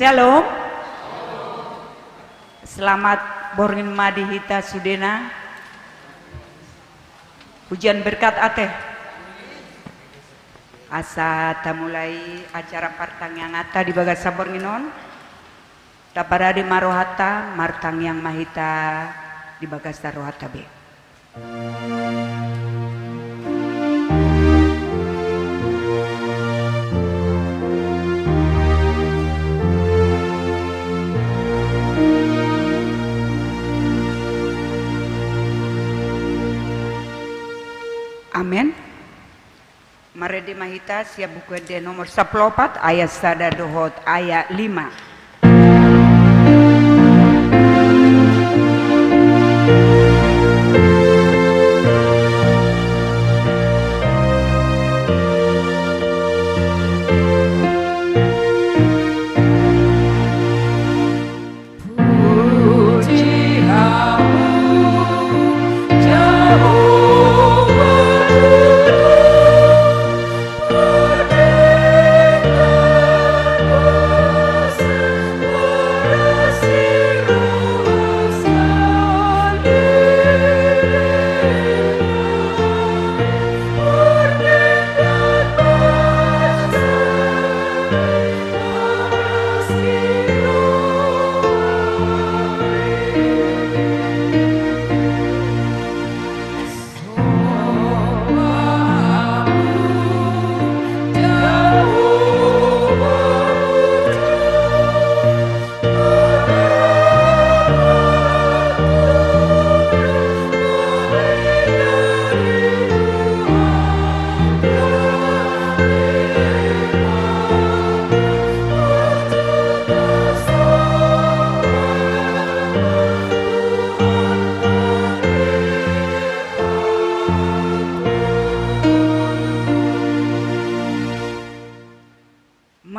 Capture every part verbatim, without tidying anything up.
Syalom. Selamat borngin ma di hita sudena. Hujan berkat ate. Asa tamulai acara partangianganta di bagasan borngin on. Taparade ma rohanta, martangiang ma hita di bagasan rohanta be. Amen. Mar Redi ma hita sian Buku Ende nomor sampulu opat, ayat sada dohot ayat lima.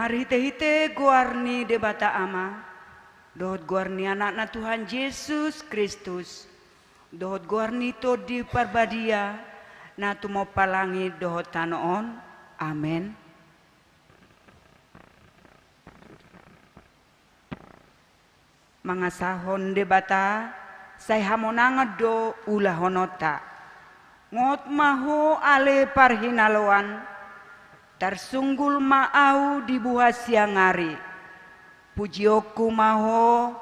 Marhitehite goar ni Debata Ama, dohot goar ni Anakna Tuhan Jesus Kristus, dohot goar ni Tondi Parbadia, na tumompa langit dohot tano on. Amen. Mangasahon Debata, sai hamonangan do ulahononta. Ngot ma ho ale parhinaloan, tarsunggul ma ahu di buha siang ari. Pujionku ma ho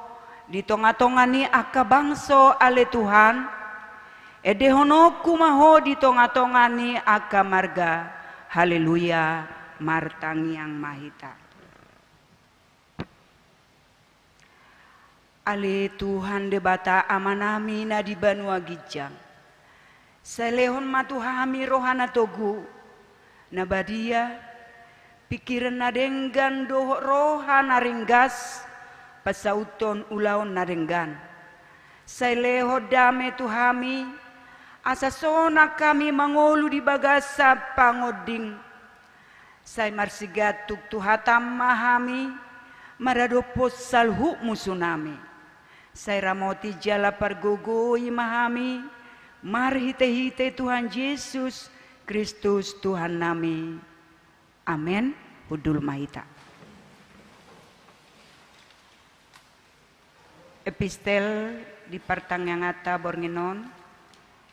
di tongatonga ni angka bangso ale Tuhan, endehononku ma ho di tongatonga ni angka marga. Haleluya, martangiang ma hita. Ale Tuhan Debata Amanami na di banua ginjang, sai lehon ma tu hami roha na togu, na badia, pingkiran na denggan dohot roha na ringgas, pasahuthon ulaon na denggan. Sai lehon dame tu hami, asa sonang hami mangolu di bagasan pangonding. Sai marsigantung tu hataM ma hami, maradophon saluhut musunami. Sai ramoti jala pargogoi ma hami, marhitehite Tuhan Jesus Kristus Tuhannami. Amen. Hundul ma hita. Epistel di partangianganta borngin on,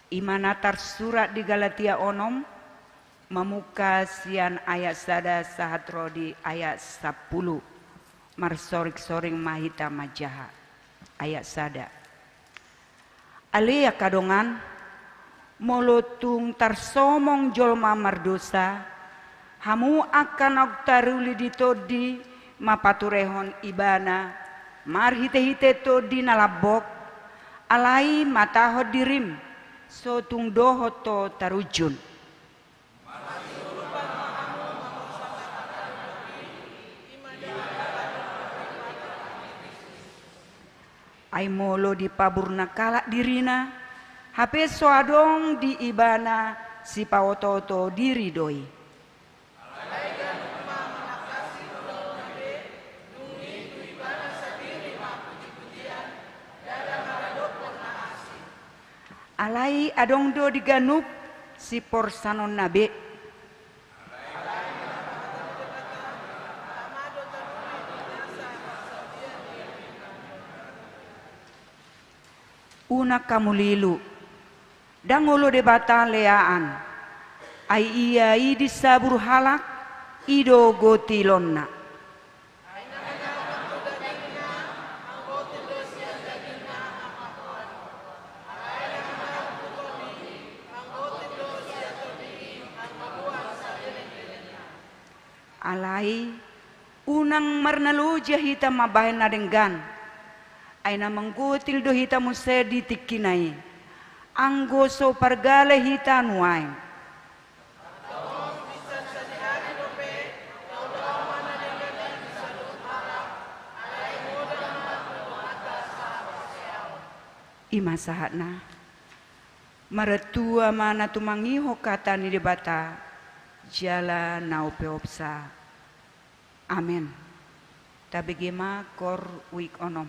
i ma na tarsurat di Galatia onom, mamungka sian ayat sada sahat ro di ayat sampulu, marsoringsoring ma hita manjaha. Ayat sada. Ale angka dongan, molo tung tarsomong jolma mardosa, hamu angka naung taruli di Tondi ma paturehon ibana, marhitehite Tondi na lambok, alai matahon dirim, so tung dohot ho tarunjun. Ai molo dipaburna halak dirina, hape so adong di ibana sipaotooto diri do i. Alai adong do di ganup siporsanonna be. Unang hamu lilu, ndang olo Debata leaan, ai ia i disabur halak, i do gotilonna. Alai unang marnaloja hita mambahen na denggan, ai na manggotil do hita muse di tingkina i, anggo so pargale hita nuaeng. I ma sahatna. Martua ma na tumangihon hata ni Debata jala na umpeopsa. Amen. Tabege ma Koor Week onom.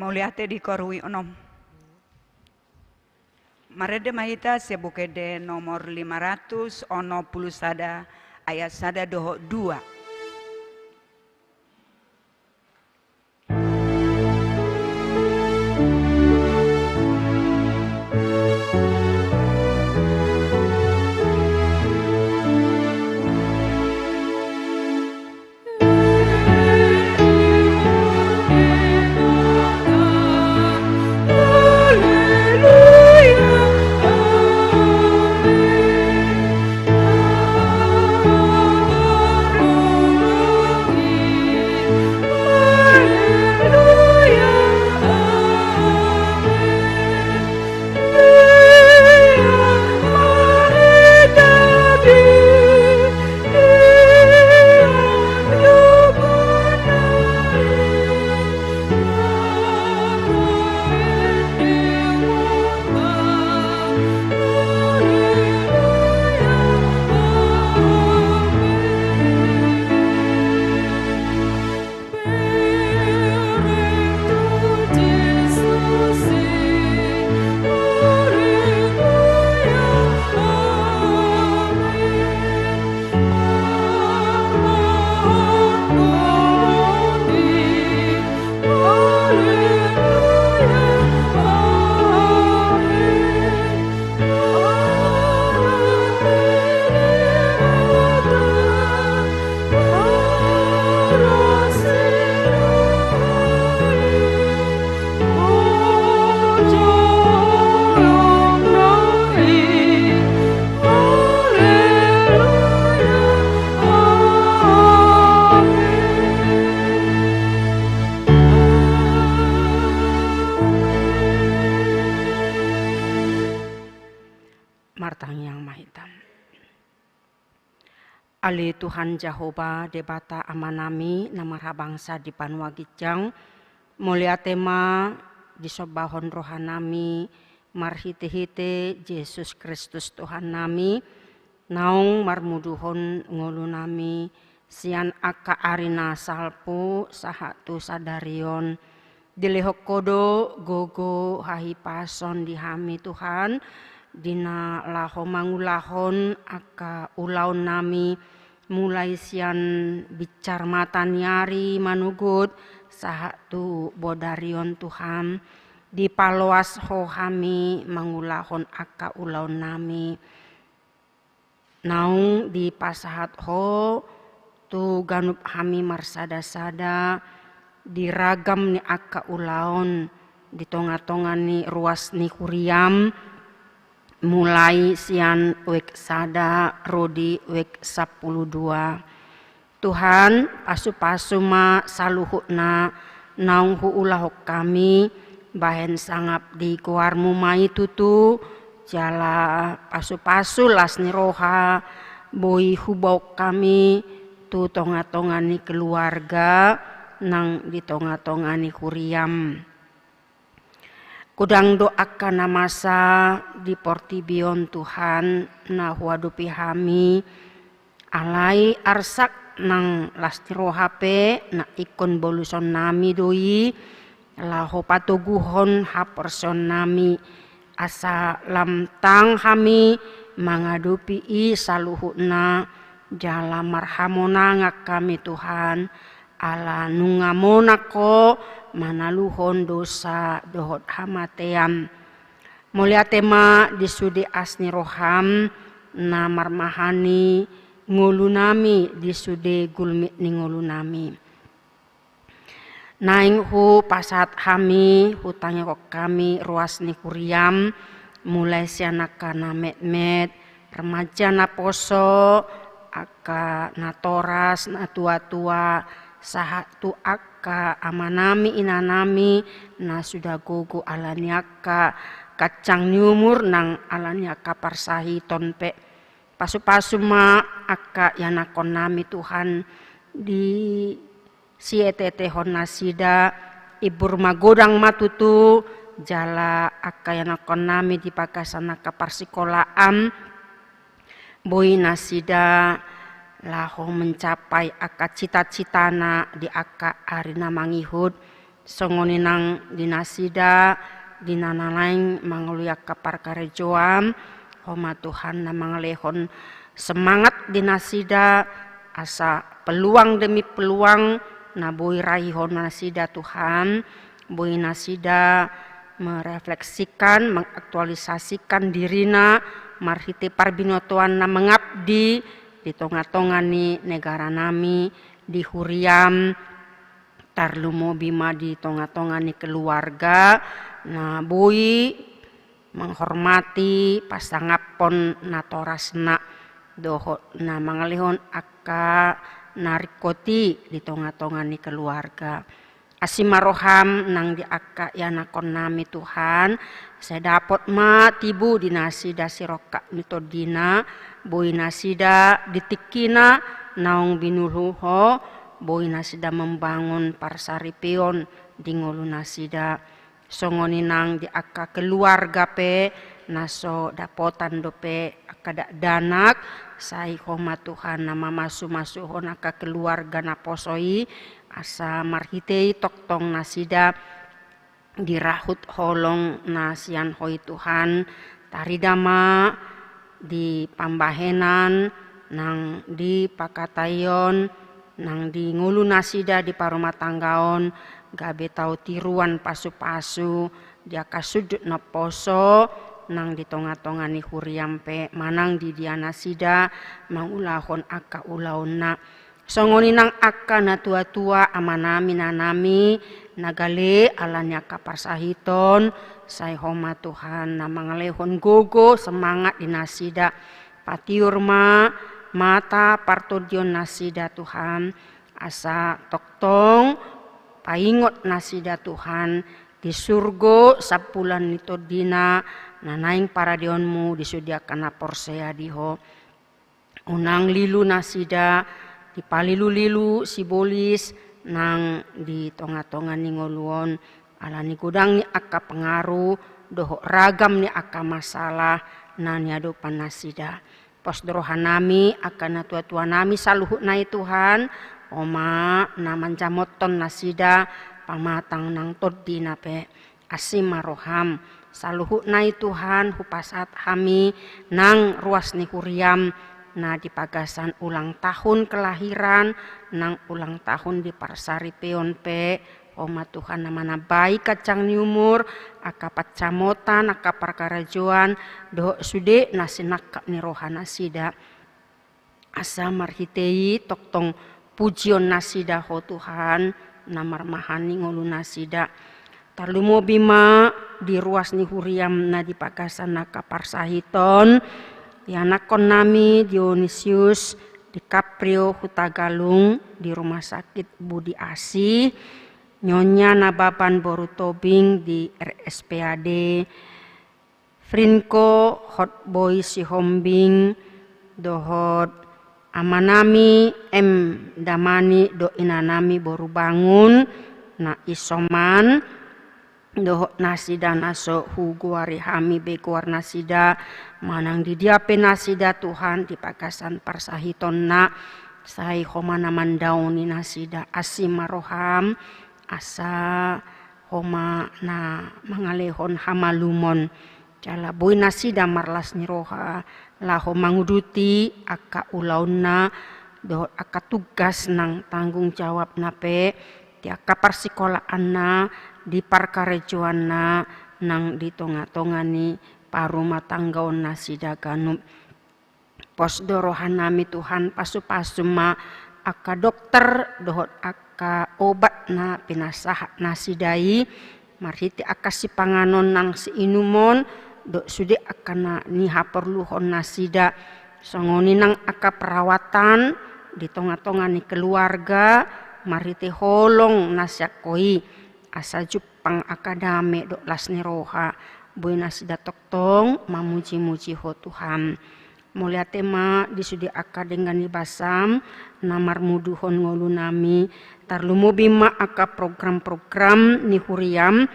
Mauliate di koru i onom. Marende ma hita sian Buku Ende nomor lima ratus onom pulu sada, ayat sada dohot dua. Martangiang ma hita. Ale Tuhan Jahowa, Debata Amanami na marhabangsa di banua ginjang, mauliate ma disombahon rohanami marhitehite Jesus Kristus Tuhannami, naung marmuduhon ngolunami sian angka ari na salpu sahat tu sadari on. Dilehon Ho do gogo hahipason di hami, Tuhan, di na laho mangulahon angka ulaonnami, mulai sian binsar mata ni ari manogot sahat tu bodari on, Tuhan. Dipaloas Ho hami mangulahon angka ulaonnami. Naung dipasahat Ho tu ganup hami marsada-sada di ragam ni angka ulaon di tonga-tonga ni ruas ni huriam, mulai sian wijk sada ro di wijk sampulu dua. Tuhan, pasu-pasu ma saluhutna naung huulahon hami, bahen sangap di goarmu ma i tutu, jala pasu-pasu las ni roha boi hubaon hami tu tonga-tonga ni keluarga nang di tonga-tonga ni huriam. Godang do angka na masa di portibi on, Tuhan, na huadopi hami, alai arsak nang las ni roha pe na ingkon bolusonnami do i, laho patoguhon haporseaonnami, asa lam tang hami mangadopi i saluhutna, jala marhamonangan hami, Tuhan, ala nunga monang Ho manaluhon dosa dohot hamatean. Mauliate ma di sude as ni roham na marmahani ngolunami, di sude gulmit ni ngolunami. Naeng hupasahat hami, hutangihon hami ruas ni huriam, mulai sian angka na metmet, remaja naposo, angka natoras, natua-tua, sahat tu angka amanami, inanami na sudah gogo ala ni angka gancang ni umur nang ala ni angka parsahiton pe. Pasu-pasu ma angka ianakkonnami, Tuhan, di sieteetehon nasida, imbur magodang ma tutu, jala angka ianakkonnami di bagasan angka parsikolaan, boi nasida laho mencapai angka cita-citana di angka ari na mangihut. Songon i nang di nasida di na naeng mangoloi angka parkarejoan, Ho ma Tuhan na mangalehon semangat di nasida, asa peluang demi peluang na boi raihon nasida Tuhan, boi nasida merefleksikan, mengaktualisasikan dirina marhite parbinotoan na mengabdi di tonga-tonga ni negara nami, di huriam, tarlumobi ma di tonga-tonga ni keluarga na boi menghormati pasangaphon natorasna dohot na mangalehon angka na ringkot i di tonga-tonga ni keluarga. Asi ma roham nang di angka ianakhon nami Tuhan, sai dapot ma tibu di nasida sirongkap ni tondina, boi nasida di tingkina naung binulung Ho, boi nasida membangun parsaripeon di ngolu nasida. Songon i nang di angka keluarga pe na so dapotan dope angka dakdanak, sai Ho ma Tuhan na mamasu-masuhon angka keluarga na poso i, asa marhite i tongtong nasida dirahut holong na sian Ho i Tuhan, tarida ma di pambahenan nang di pangkataion, nang di ngolu nasida di parumatanggaon, gabe tau tiruan pasu-pasu di angka sundut na poso, nang di tonga-tonga ni huriam pe manang di dia nasida mangulahon angka ulaonna. Songon i nang angka natua-tua, amanami, inanami, na gale ala ni angka parsahiton, sai Ho ma Tuhan na mangalehon gogo semangat di nasida. Patiur ma mata partondion nasida Tuhan, asa tongtong paingot nasida Tuhan di surgo sampulan ni tondina na naeng paradeonmu di sude angka na porsea di Ho. Unang lilu nasida, dipalilu-lilu sibolis nang di tonga-tonga ni ngolu on, ala ni godang ni angka pengaruh dohot ragam ni angka masalah na niadopan nasida. Pos do rohanami angka natua-tuanami saluhutna i Tuhan, Ho ma na manjamothon nasida pamatang nang tondina pe. Asi ma roham, saluhutna i Tuhan hupasahat hami nang ruas ni huriam na di bagasan ulang tahun kelahiran nang ulang tahun di parsaripeon pe, Ho ma Tuhan na manambai ganjang ni umur, angka pansamotan, angka parkarejoan, dohot sude na sinangkap ni roha nasida. Asa marhite i tongtong pujion nasida Ho Tuhan, na marmahan ni ngolu nasida. Tarlumobi ma di ruas ni huriam na di bagasan angka parsahiton, ianakhon nami Dionisius, Dikaprio Hutagalung di Rumah Sakit Budi Asih, Nyonya Nababan boru Tobing di R S P A D, Frinko Hotboy Sihombing, dohot amanami M Damani dohot inanami boru Bangun, na isoman, dohot nasida na so hugoari hami be goar nasida, manang di dia pe nasida Tuhan di bagasan parsahitonna, sai Ho ma na mandaoni nasida. Asi ma roham, asa Ho ma na mangalehon hamalumon. Jala boi nasida marlas ni roha laho manguduti angka ulaonna dohot angka tugas nang tanggung jawabna pe di angka parsikolaanna, di parkarejoanna nang di tonga-tonga ni parumatanggaon nasida ganup. Pos do rohanami Tuhan, pasu-pasu ma angka dokter dohot angka obat na pinasahat nasida i, marhite angka sipanganon nang siinumon, dohot sude angka na nihaporluhon nasida, songon i nang angka perawatan di tonga-tonga ni keluarga, marhite holong na sian Ho i, asa jumpang angka dame dohot las ni roha, boi nasida tongtong mamuji-muji Ho Tuhan. Mauliate ma di sude angka denggan ni basam na marmuduhon ngolunami, tarlumobi ma angka program-program ni huriam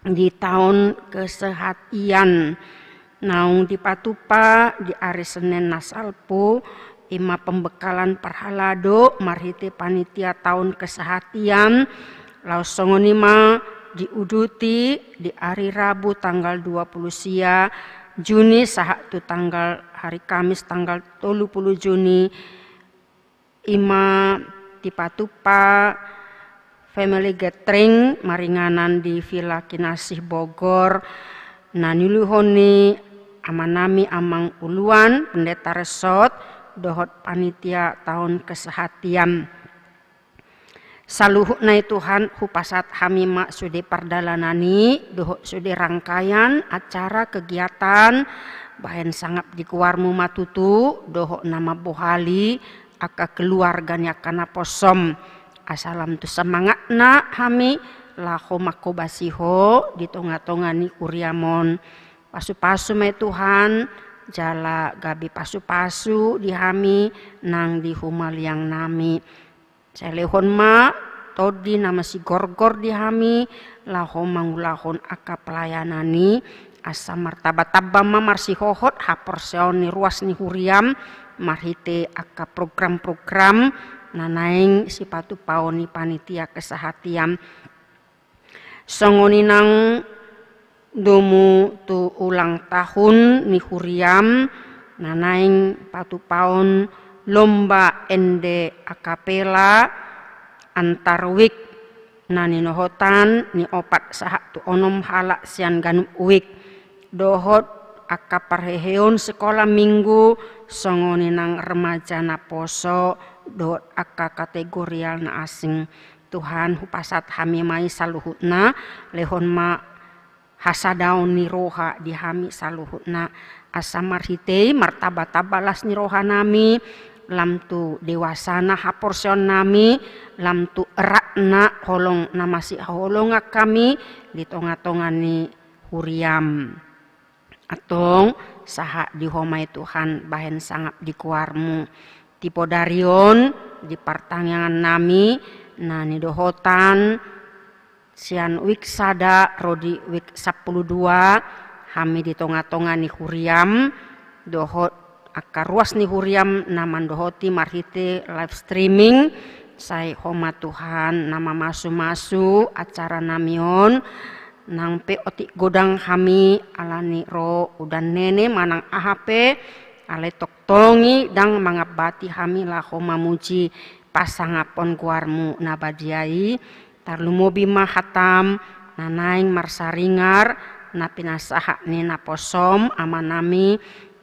di taon kesehatian naung dipatupa di ari Senen na salpu, i ma pembekalan parhalado marhite panitia taon kesehatian Laos songon i ma diuduti di ari Rabu tanggal dua pulu sia Juni sahat tu tanggal, hari Kamis tanggal tolu pulu Juni, i ma dipatupa family gathering maringanan di Villa Kinasih Bogor, na niuluhon ni amanami Amang Uluan, Pendeta Resort, dohot panitia taon kesehatian. Saluhutna i Tuhan, hupasahat hami ma sude pardalanan i, dohot sude rangkaian acara kegiatan, bahen sangap di goarmu ma tutu, dohot na mambohali angka keluarga ni angka naposom. Asa lam tu semangatna hami laho manghobasi ho di tonga-tonga ni huriam on. Pasu-pasu ma i Tuhan, jala gabe pasu-pasu di hami nang di humaliang nami. Sai lehon ma tondi na masigorgor di hami laho mangulahon angka pelayanan i, asa martamba-tamba ma marsihohot haporseaon ni ruas ni huriam marhite angka program-program na naeng sipatupaon ni panitia kesehatian. Songon i nang domu tu ulang tahun ni huriam na naeng patupaon lomba ende a capella antar wijk na ninohotan ni opat sahat tu onom halak sian ganup wijk, dohot angka parheheon sikola minggu, songon i nang remaja naposo, dohot angka kategorial na asing. Tuhan, hupasahat hami ma i saluhutna, lehon ma hasadaon ni roha di hami saluhutna, asa marhite i martamba-tamba las ni roha nami, lam tu dewasana haporseaon nami, lam tu eratna holong na masihaholongan hami di tonga-tonga ni huriam. Antong sahat di ho ma i Tuhan, bahen sangap di goarmu. Tipodari on di partangiangan nami na nidohotan sian wijk sada ro di wijk sampulu dua, hami di tonga-tonga ni huriam, dohot angka ruas ni huriam na mandohoti marhite live streaming, sai ho ma Tuhan na mamasu-masu acara nami on, nang pe otik godang hami ala ni ro udan nene manang aha pe, alai tongtong i ndang mangambati hami laho mamuji pasangapon goarmu na badia i, tarlumobi ma hatam na naeng marsaringar na pinasahat ni naposom amanami,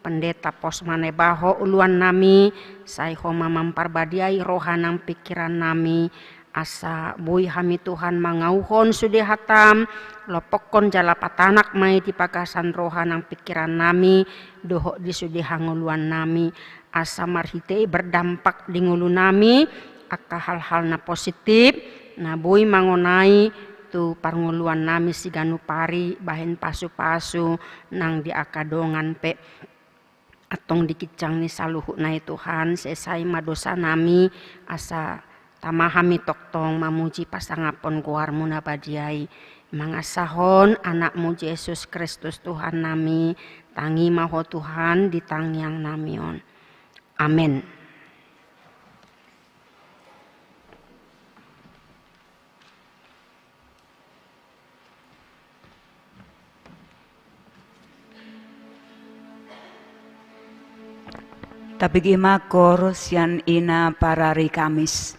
Pendeta Pos Manebaho uluan nami, sai ho ma mamparbadiai roha nang pingkiran nami, asa boi hami Tuhan mangauhon sude hatam, lompokkon jala patanak ma i di bagasan roha nang pingkiran nami, dohot di sude hangoluan nami, asa marhite i berdampak di ngolu nami, angka hal-hal na positif, na boi mangonai tu parngoluan nami siganup ari, bahen pasu-pasu nang di angka dongan pe. Antong di ginjang ni saluhutna i Tuhan, sesa i ma dosa nami, asa tama hami tongtong mamuji pasangapon goarmu na badia i. Mangasahon anakmu Jesus Kristus Tuhan nami, tangi ma ho Tuhan di tangiang nami on. Amen. Tabege ma koor sian ina parari Kamis.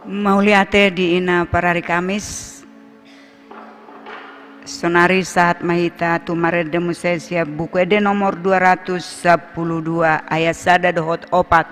Mauliate di ina parari Kamis. Sonari sahat ma hita tu marende muse sian Buku Ende nomor dua ratus sampulu dua, ayat sada dohot opat.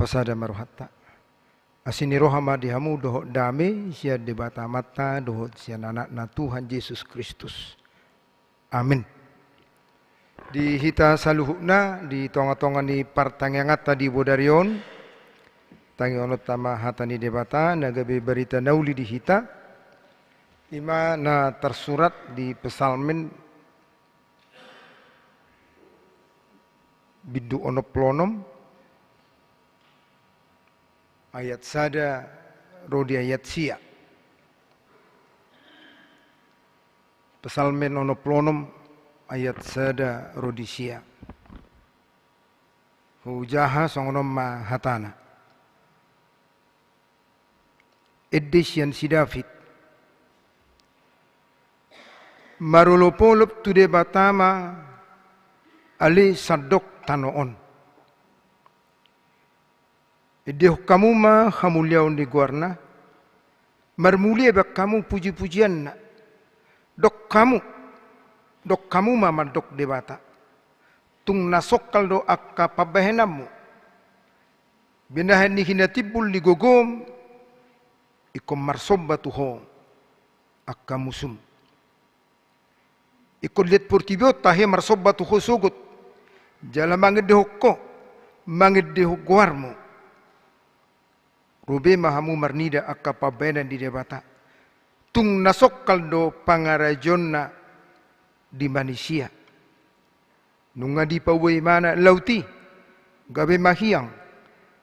Tapasada ma rohanta. Asi ni roha ma di hamu dohot dame sian Debata Amanta dohot sian Anakna Tuhan Jesus Kristus. Amin. Di hita saluhutna di tongatonga ni partangianganta di bodari on, tangihononta ma hata ni Debata na gabe barita na uli di hita, i ma na tarsurat di Psalmen bindu onom pulu onom, ayat sada ro di ayat sia. Psalmen onom pulu onom ayat sada ro di sia. Hujaha songon on ma hatana. Ende sian si David. Marolopolop tu Debata ma ale sandok tano on. Endehon hamu ma hamuliaon ni goarna, marmulia bak hamu pujipujianna. Dok hamu, dok hamu ma mandok Debata. Tung na songkal do angka pambahenanmu. Binahen ni hinatimbul ni gogom, ingkon marsomba tu ho angka musum. Ingkon liat portibi on tahe marsomba tu ho sogot. Jala mangendehon ho, mangendehon goarmu. Ro be ma hamu marnida angka pambahenan di Debata. Tung na songkal do pangarajoanna di manisia. Nunga dipaboa ibana laut i, gabe mahiang.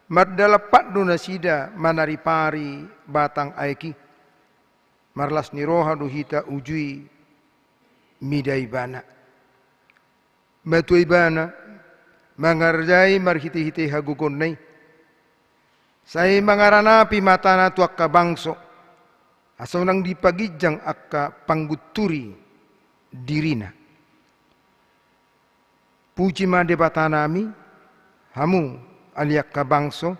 Mardalan pat do nasida manaripari batang aek i. Marlas ni roha do hita uju i mida ibana. Matua ibana, mangarajai marhitehite hagogoonna i. Sai mangaranapi matana tu angka bangso, asa unang dipaginjang angka panggunturi dirina. Puji ma Debatanami, hamu ale angka bangso,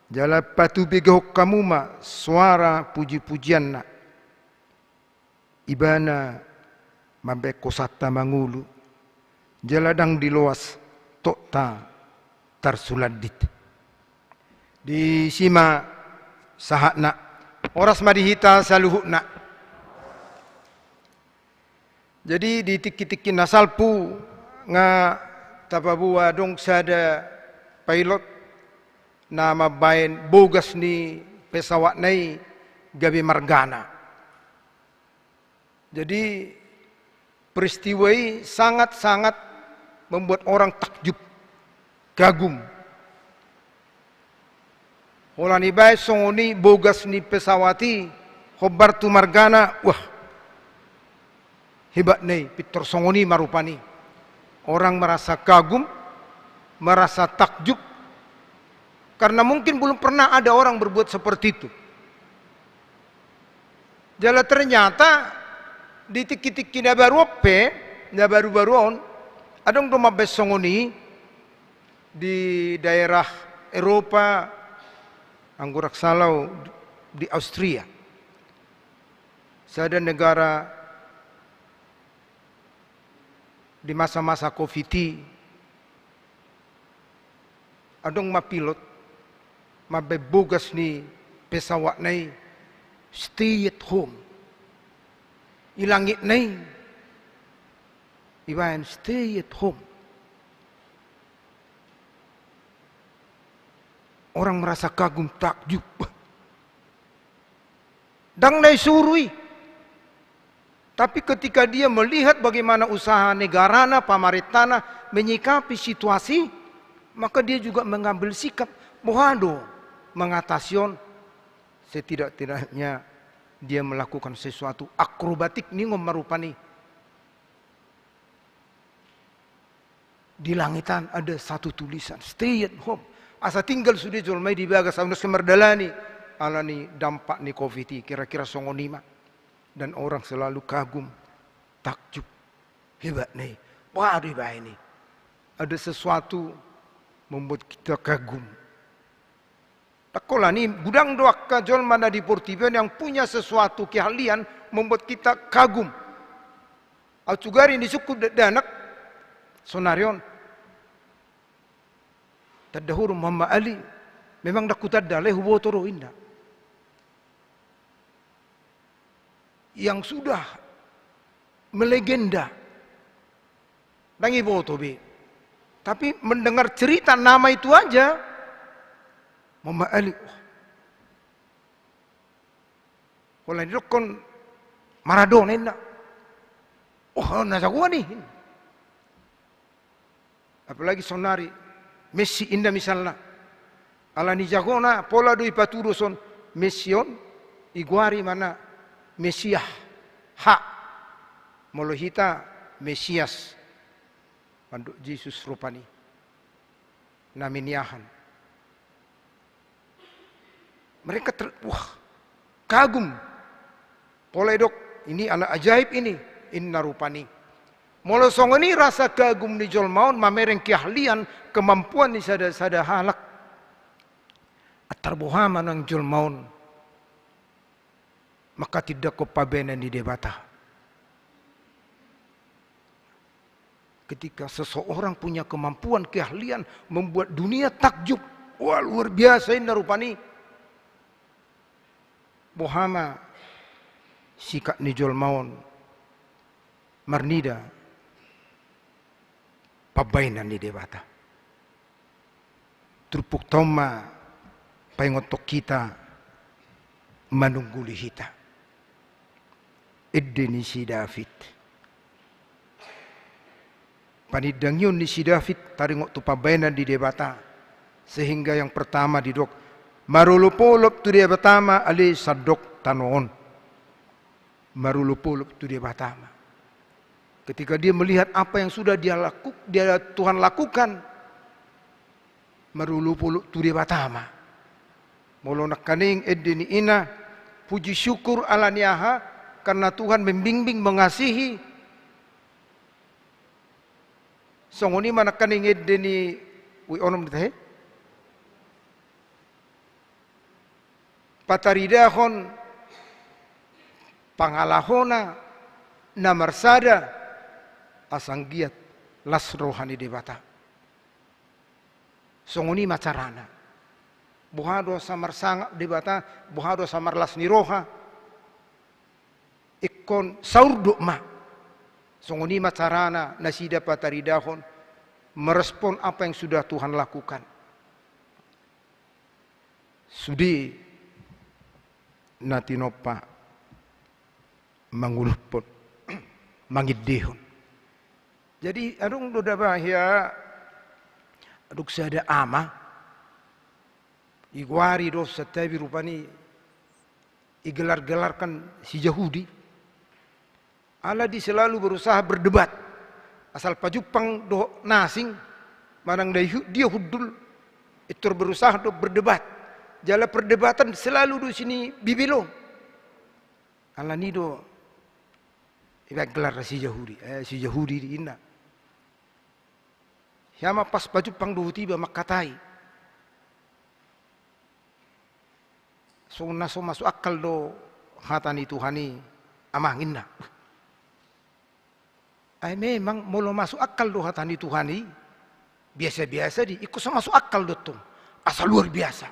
jala patubegehon hamu ma soara pujipujianna. Ibana mambahen hosanta mangolu, jala ndang diloas tokta tarsulandit. Disi ma sahatna. Horas ma di hita saluhutna. Jadi di tingkitingki na salpu nga tapaboa adong sada pilot na mambahen bogas ni pesawatna i gabe margana. Jadi peristiwa i sangat-sangat membuat orang takjub. Kagum. Holan ibaen songon i bogas ni pesawat i, hombar tu margana, wah, hebatna i, pintor songon i ma rupani. Orang merasa kagum, merasa takjub, karena mungkin belum pernah ada orang berbuat seperti itu. Jala ternyata di tingki-tingki na baru on pe, na baru-baru on, adong do mambaen songon i di daerah Eropa, anggo ndang sala au di Austria. Sada negara di masa-masa covid i, adong ma pilot mambaen bogas ni pesawatna i, "Stay at home." I langitna i ibaen, "Stay at home." Orang merasa kagum, takjub. Ndang na isuru i. Tapi ketika dia melihat bagaimana usaha negarana, pamarentana menyikapi situasi, maka dia juga mengambil sikap, boha do mengatasi on. Setidak-tidaknya dia melakukan sesuatu akrobatik, ningon ma rupani. Di langitan ada satu tulisan, "Stay at home." Asa tinggal sude jolma i di bagas, ahu na so mardalani alani dampak ni covid i, kira-kira songon i ma. Dan orang selalu kagum, takjub. Hebatna i. Wah, dibaen i. Ada sesuatu membuat kita kagum. Ndang holan i, godang do angka jolma na di portibi on yang punya sesuatu keahlian membuat kita kagum. Ahu sugari disungkun dakdanak sonari on. Tanda hurung, Muhammad Ali, memang ndang hutanda, alai huboto do, inna. Yang sudah melegenda. Ndang iboto be. Tapi mendengar cerita nama itu aja, Muhammad Ali. Wah. Holan didokkon Maradona, inna. Oh, na jagoan i. Apalagi sonari Messi, inna, misalna. Alani jagona, pola do ipatudos on Messi on, igoari ma na Mesias. Ha. Molo hita, Mesias. Mandok Jesus rupani. Na miniahan. Mereka ter-, wah, kagum. Pola didok, "Ini anak ajaib ini," inna rupani. Molo songon i rasa kagum ni jolma on, mamereng keahlian, kemampuan ni sada-sada halak, antar boha ma nang jolma on manghatindanghon pambahenan ni Debata. Ketika seseorang punya kemampuan, keahlian, membuat dunia takjub, wah, luar biasa, inna rupani. Boha ma sikap ni jolma on marnida pambahenan ni Debata? Turpukta on ma paingothon hita, manungguli hita. Ende ni si David. Panindangion ni si David taringot tu pambahenan ni Debata. Sehingga yang pertama didok, marolopolop tu Debata ma ale sandok tano on. Marolopolop tu Debata ma. Ketika dia melihat apa yang sudah dia laku-, dia, Tuhan lakukan, marolopolop tu Debata ma. Molo nangkaning ende ni ina, puji syukur alani aha, karena Tuhan membimbing, mengasihi. Songon i ma nangkaning ende ni, ui, onom di tahe. Pataridahon pangalahona na marsada, asa anggiat las roha ni Debata. Songon i ma carana. Boha do asa marsangap Debata, boha do asa marlas ni roha. Ingkon saurdot ma. Songon i ma carana nasida pataridahon, merespon apa yang sudah Tuhan lakukan. Sude na tinompa manguluphon, mangendehon. Jadi, adong do daba hea adong sada ama, digoari do santabi rupani, digelar-gelarkan si Jahudi. Ala dia selalu berusaha berdebat. Asal pajumpang dohot na asing, manang na dia hundul, pintor berusaha do berdebat. Jala perdebatan selalu do sian i bibelon. Alani do dibaen gelar si Jahudi, eh, si Jahudi di inna. Ia ma pas pajumpang dohot iba mangkatai. Songon na so masuk akal do hata ni Tuhan i amang inna. Ai memang molo masuk akal do hata ni Tuhan i, biasa-biasa do i, ingkon so masuk akal do tong. Asa luar biasa.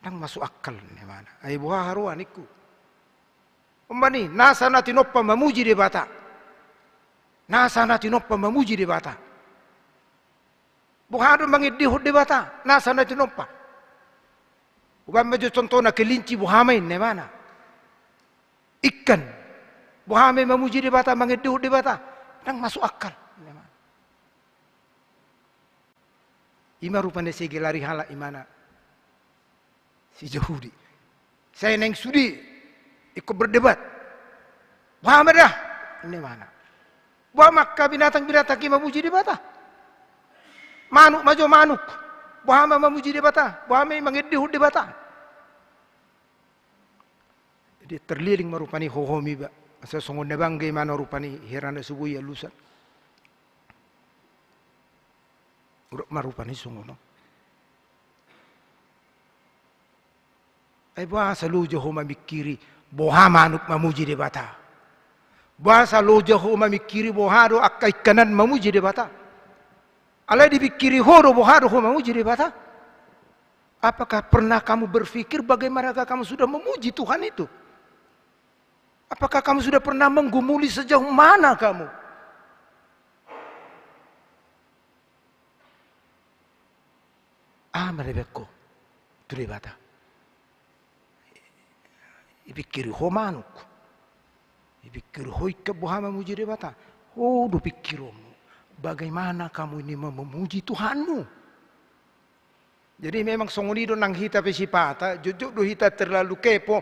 Ndang masuk akal, ninna imana. Ai boha haroa ningku. Umbahen i, nasa na tinompa mamuji Debata. Nasa na tinompa mamuji Debata. Boha do mangendehon Debata, nasa na tinompa. Ubahen ma jo contohna kelinci, boha ma i ninna imana. Ikan. Boha ma i mamuji Debata, mangendehon Debata. Ndang masuk akal, ninna imana. I ma rupani sai digelari halak imana si Jahudi. Sai naeng sude ingkon berdebat. Boha ma da, ninna imana. Boha ma angka binatang-binatang i mamuji Debata? Manuk ma jo manuk. Boha ma mamuji Debata? Boha ma i mangendehon Debata? Jadi terliling ma rupani hohom iba. Asa songon na bangga imana rupani, hera na so boi alusan. Rap ma rupani songon on. Ai boasa loja ho mamingkiri boha manuk mamuji Debata? Boasa loja ho mamingkiri boha do angka ikkanan mamuji Debata? Alai dipingkiri ho do boha do ho mamuji Debata? Apakah pernah kamu berpikir bagaimana kamu sudah memuji Tuhan itu? Apakah kamu sudah pernah menggumuli sejauh mana kamu? Aha ma dibaen ho tu Debata? Dipingkiri ho manuk. Dipingkiri ho ikan boha mamuji Debata. Ho do pingkironmu. Bagaimana kamu ini memuji Tuhanmu? Jadi memang songon i do nang hita pe sipata, jotjot do hita terlalu kepo,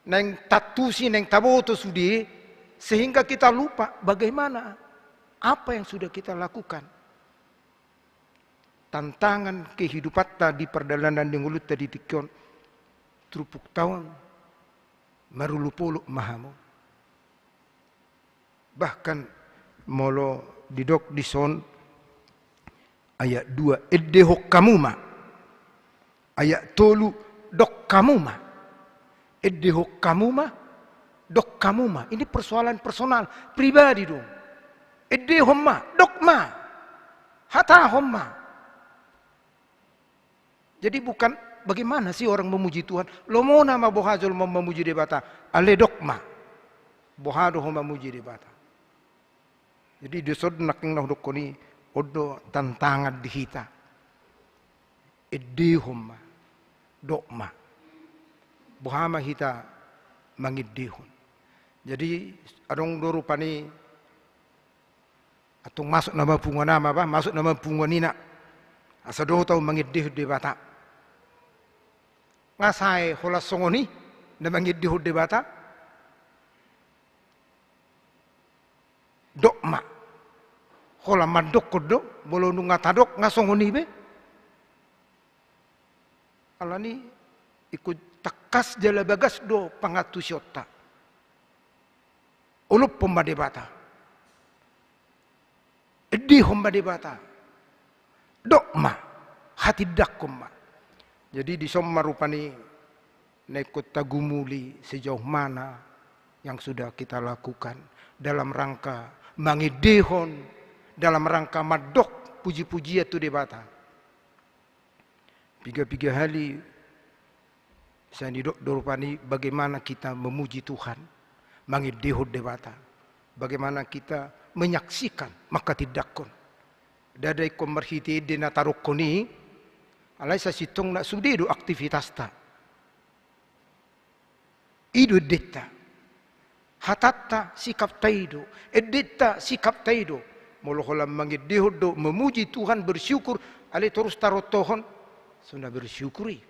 naeng taantusi, naeng taboto sude, sehingga kita lupa bagaimana, apa yang sudah kita lakukan. Tantangan kehidupanta di pardalanan ni ngolunta di tingki on, turpukta on, marolopolop ma hamu. Bahkan molo didok dison, ayat dua, endehon hamu ma. Ayat tolu, dok hamu ma. Endehon hamu ma, dok hamu ma. Ini persoalan personal, pribadi do. Endehon ma, dok ma. Hatahon ma. Jadi bukan bagaimana sih orang memuji Tuhan. Lomona ma boha jolma mamuji Debata. Alai dok ma. Boha do ho mamuji Debata. Jadi dison nangkin na hudokkon i, on do tantangan di hita. Endehon ma. Dok ma. Boha ma hita mangendehon. Jadi adong do rupani Antong masuk nama punguan ama ba, masuk nama punguan ina. Asa dohot ahu mangendehon Debata. Nga sae holan songon i na mangendehon Debata? Dok ma. Holan mandokkon do, molo nunga tadok nga songon i be. Alani ingkon tangkas jala bagas do pangantusionta. Olophon ma Debata. Endehon ma Debata. Dok ma. Hatindangkon ma. Jadi dison ma rupani na ingkon tagumuli sejauh mana yang sudah kita lakukan dalam rangka mangendehon, dalam rangka mandok puji-pujian tu Debata. Piga-piga hali sai didok do rupani bagaimana kita memuji Tuhan, mangendehon Debata, bagaimana kita menyaksikan, manghatindanghon. Ndada ingkon marhite ende na tadokkon i, alai sasintongna sude do aktivitasta. I do endenta. Hatanta, sikapta i do. Endenta, sikapta i do. Molo holan mangendehon do, memuji Tuhan, bersyukur, alai torus tarontohon, so na bersyukur i.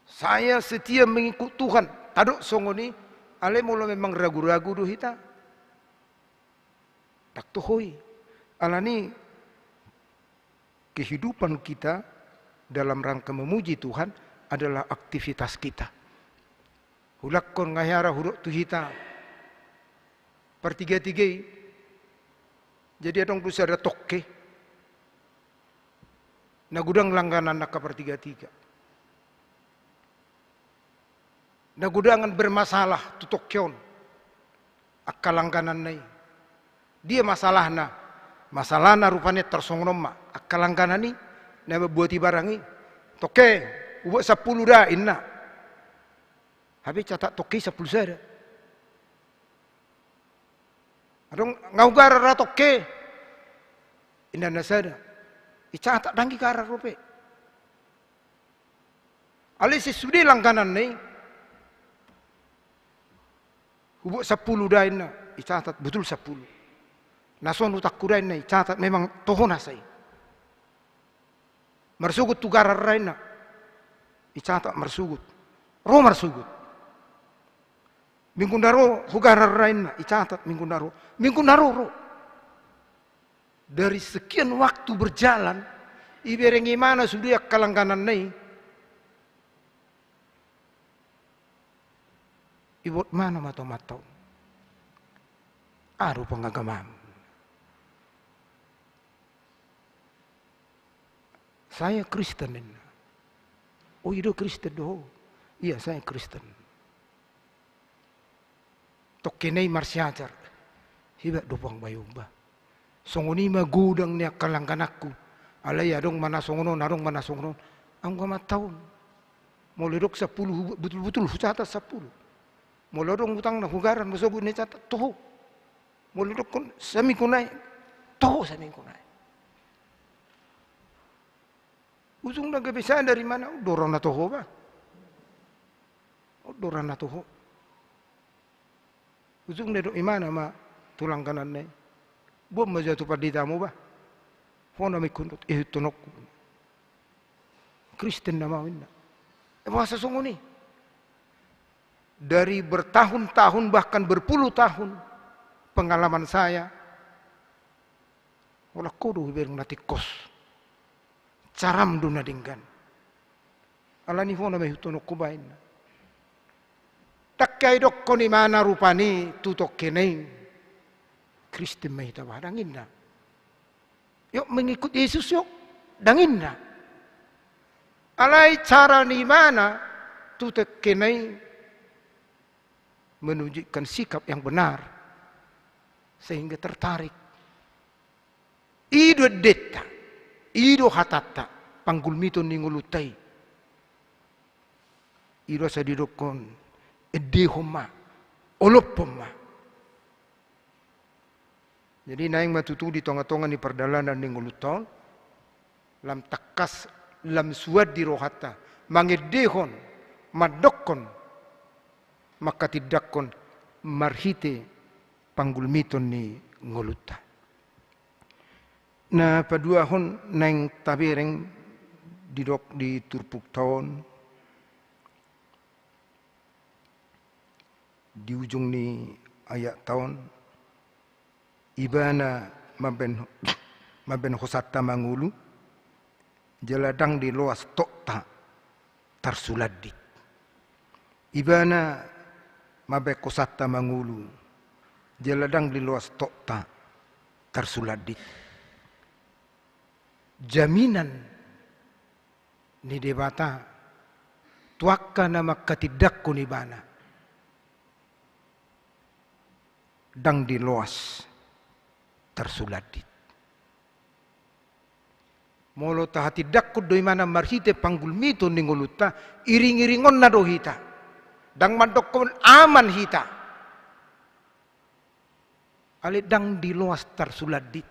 Saya setia mengikut Tuhan, tadok songon i, alai molo memang ragu-ragu do hita, ndang toho i. Alani kehidupan kita dalam rangka memuji Tuhan adalah aktivitas kita. Hulangkon nga hea ra hudok tu hita partiga-tiga i. Jadi adong do sada tongke na godang langganan angka partiga-tiga. Na godangan bermasalah tu tongke on angka langgananna i. Dia masalahna? Masalahna rupani tarsongon on ma, angka langganan i na mambuati barang i. Tongke, hubuat sampulu da, inna. Hape icatat tongke i sampulu sada. Adong nga hugarar ra tongke, inna na sada. Icatat ndang igarar dope. Alai sesude langgananna i, hubuat sampulu da, inna, icatat botul sampulu. Na son utangku da, inna, icatat memang toho nasa i. Marsogot hugarar ra, inna, icatat marsogot. Ro marsogot. Minggu na ro hugarar ra, inna, icatat minggu na ro. Minggu na ro, ro. Dari sekian waktu berjalan, ibereng imana sude angka langgananna i. Ibuat mana ma tomanta on? Aru pangagamam. Saya Kristen, inna. Oh, i do Kristen do ho? Iya, saya Kristen. Tongkena i marsiajar. Hebat do pang bayu ba. Songon i ma godang ni angka langgananku. Alai adong ma na songon on, adong ma na songon on. Anggo amanta on, molo didok sampulu, hu-, butul-butul hucatat sampulu. Molo adong utangna hugarar, marsogot na icatat toho. Molo didokkon saminggu nai, toho saminggu nai. Ujungna gabe sadar imana, on do ra na toho ba. On do ra na toho. Ujungna didok imana ma tu langgananna i, boan ma jo tu panditamu ba. Ho na ma ingkon ihuthononku. Kristen nama au, inna. E, boasa songon i? Dari bertahun-tahun, bahkan berpuluh tahun pengalaman saya, holan ho do hubereng na tingkos. Caram do na denggan. Alani ho na ma ihuthononku ba, inna. Ndang hea idokkon imana rupani tu tongkena i, Kristen ma hita ba, ndang inna. Yuk mengikut Yesus yuk, ndang inna. Alai cara ni imana tu tongkena i menunjukkan sikap yang benar, sehingga tertarik. I do endenta, i do hatanta, panggulmiton ni ngolunta i. I do asa didokkon, endehon ma, olophon ma. Jadi naeng ma tutu di tonga-tonga ni pardalanan ni ngolunta on, lam tangkas, lam suan di rohanta mangendehon, mandokkon, manghatindanghon marhite panggulmiton ni ngolunta. Na paduahon naeng tabereng didok di turpukta on, di ujung ni ayatta on, ibana mambaen, mambaen hosanta mangolu, jala ndang diloas tokta tarsulandit. Ibana mambaen hosanta mangolu, jala ndang diloas tokta tarsulandit. Jaminan ni Debata tu angka na manghatindanghon ibana, ndang diloas tarsulandit. Molo tahatindanghon do imana marhite panggulmiton ni ngolunta, iring-iringonna do hita. Ndang mandokkon aman hita. Alai ndang diloas tarsulandit.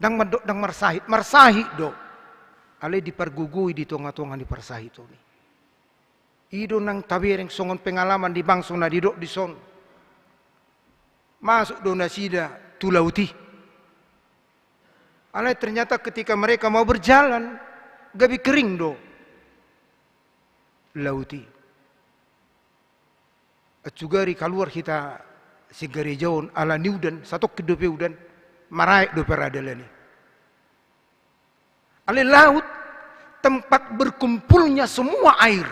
Ndang mandok ndang marsahit, marsahit do. Alai dipargogoi di tonga-tonga ni parsahiton i. I do nang tabereng songon pengalaman ni bangso na didok dison. Masuk do nasida tu laut i. Alai ternyata ketika mereka mau berjalan, gabe kering do laut i. Atsugari kaluar hita sigareja on ala ni udan, satongkin dope udan, maraek dope ra dalan i. Alai laut tempat berkumpulnya semua air.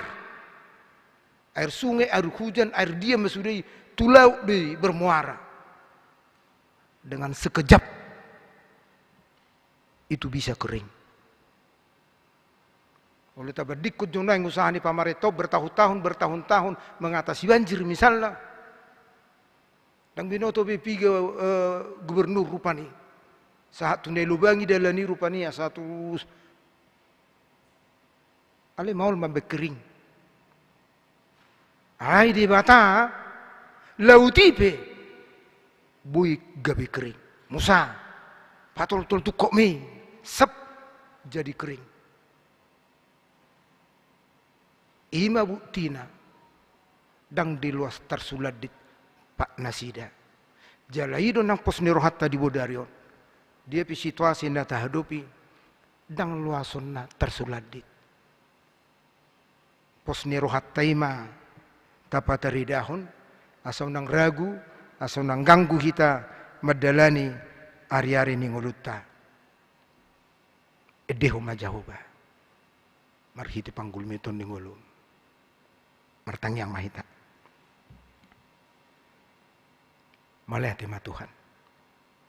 Air sungai, air hujan, air dia ma sude i, tu laut do i bermuara. Dengan sekejap itu bisa kering. Olo tabandingkon jo nuaeng usaha ni pamarenta on bertahun-tahun, bertahun-tahun mengatasi banjir misalna. Ndang binoto be piga, eh, gubernur rupani. Sahat tu na i lobangi dalan i rupani, asa tu. Alai maol ma baen kering. Ai Debata, laut i pe boi gabe kering. Musa, patoltol tungkotmi, sep, jadi kering. I ma buktina, ndang diloas tarsulandit pat nasida. Jala i do nang pos ni rohanta di bodari on. Dia pe situasi na tahadopi, ndang loasonna tarsulandit. Pos ni rohanta i ma tapataridahon, asa unang ragu, asa unang ganggu hita mandalani ari-ari ni ngolunta. Endehon ma Jahowa marhite panggulmiton ni ngolu. Martangiang ma hita. Mauliate ma Tuhan.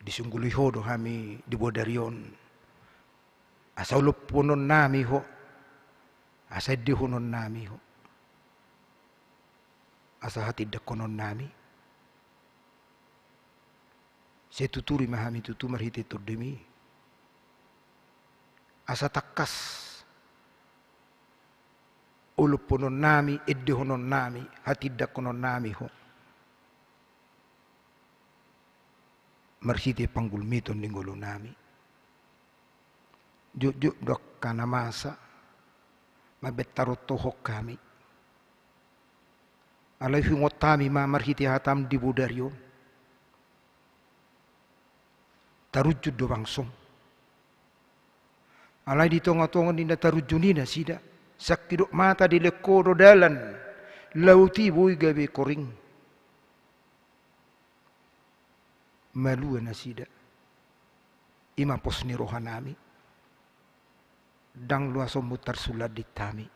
Disungguli Ho do hami di bodari on. Asa ulophonon nami Ho. Asa endehon nami Ho. Asa hatindanghon nami. Sai tuturi ma hami tutu marhite Tondimi. Asa tangkas ulophonon nami, endehon nami, hatindanghon nami Ho. Marhite panggulmiton ni ngolu nami. Jotjot do angka na masa mambaen tarontohon hami. Alai huingot hami ma marhite hatam di bodari on. Tarunjun do bangsom. Alai di tonga-tonga ni na tarunjun i nasida, sangkidop mata dilehon Ho do dalan, laut i boi gabe kering. Malua nasida. I ma pos ni roha nami. Ndang loasonmu tarsulandit hami.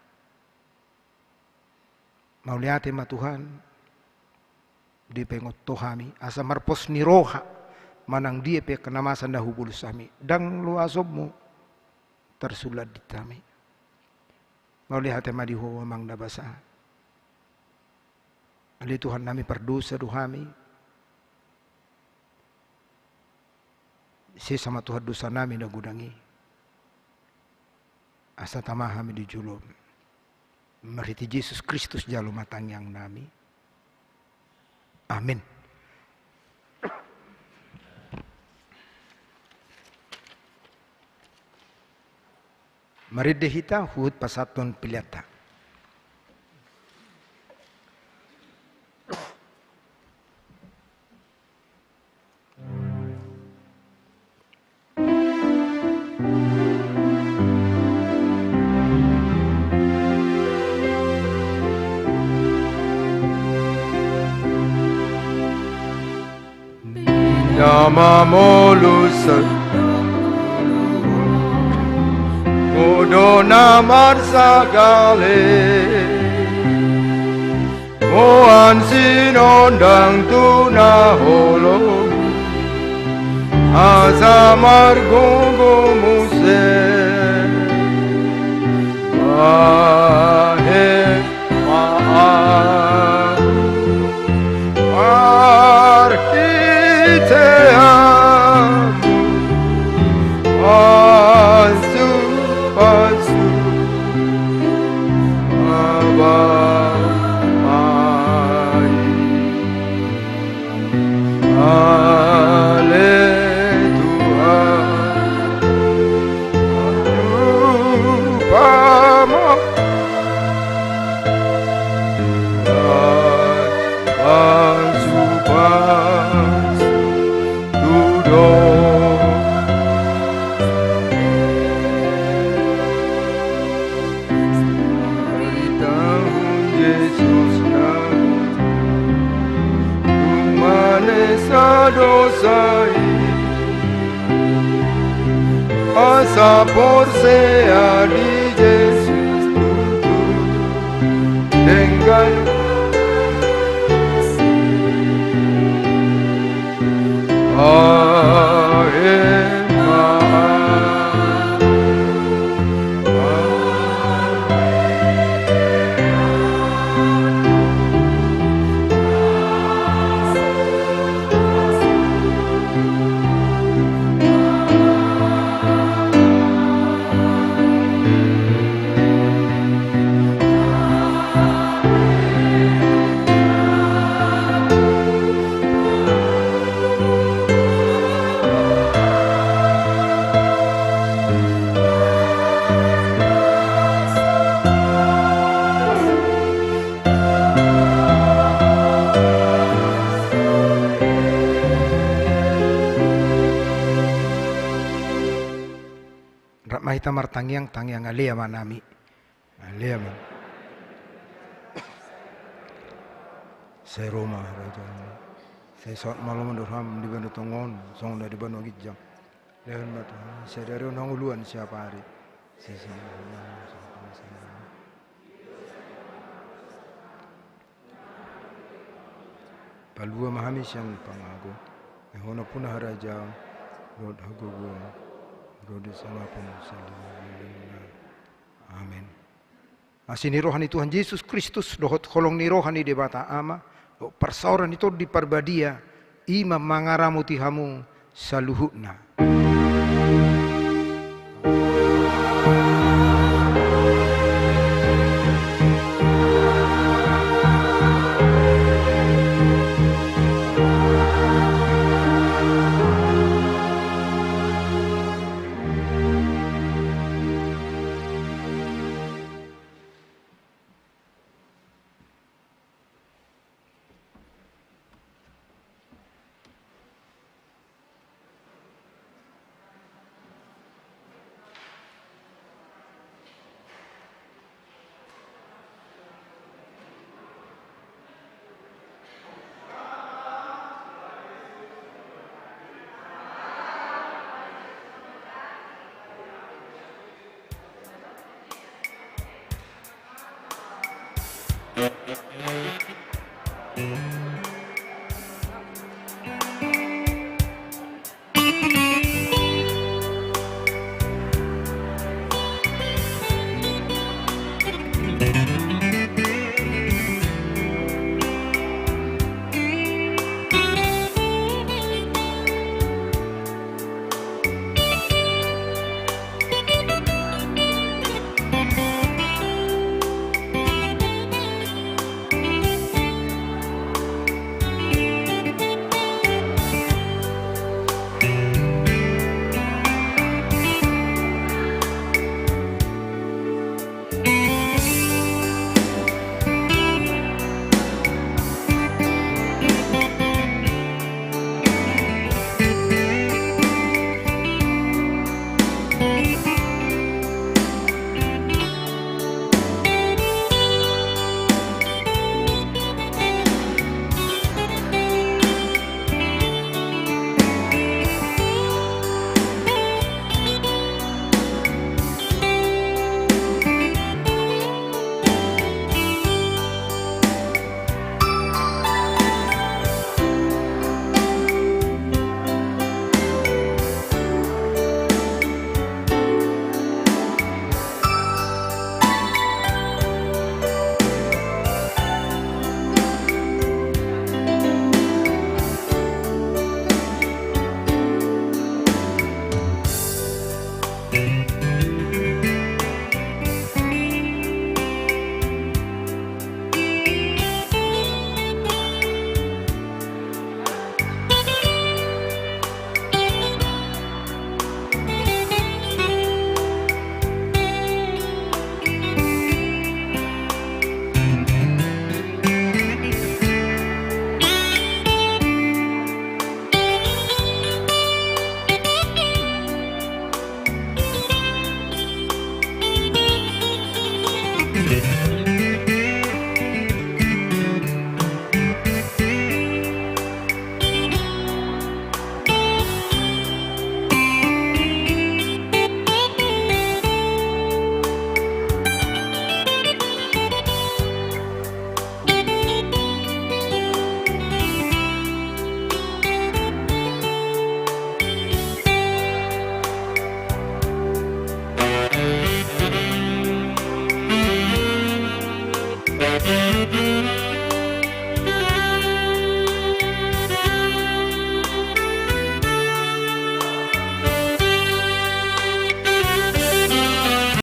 Mauliate ma Tuhan, dipaingot Ho hami, asa marpos ni roha, manang dia pe angka na masa na hubolus hami, ndang loasonmu tarsulandit hami. Mauliate ma di Ho Amang na basa. Ale Tuhan nami, pardosa do hami. Sesa ma Tuhan dosa nami na godang i. Asa tama hami di jolom. Marhite Jesus Kristus jalo ma tangiang nami. Amin. Marende hita huhut pasahathon peleanta. Na mamolus, Ho do na marsagale, boan sinondang tu na holom, asa margogo muse. Bahen ma ahu marhiteanmu, pasu-pasu Amang i. Ale Tuhan, pasu-pasu. Asa porsea di Jesus tutu, denggan. Amen. Rap ma hita martangiang, tangiang Ale Amanami. Ale Ama. Sai ro ma harajaonMu. Sai saut ma lomo ni rohaM di banua tonga on, songon na di banua ginjang. Lehon ma tu hami sadari on hangoluan siapari. Sai palua ma hami sian pangago. Ai Ho nampuna harajaon dohot hagogoon ro di sangapun saleleng ni lelengna. Amen. Asi ni roha ni Tuhan Jesus Kristus dohot holong ni roha ni Debata Ama dohot parsaoran ni Tondi Parbadia i ma mangaramoti hamu saluhutna.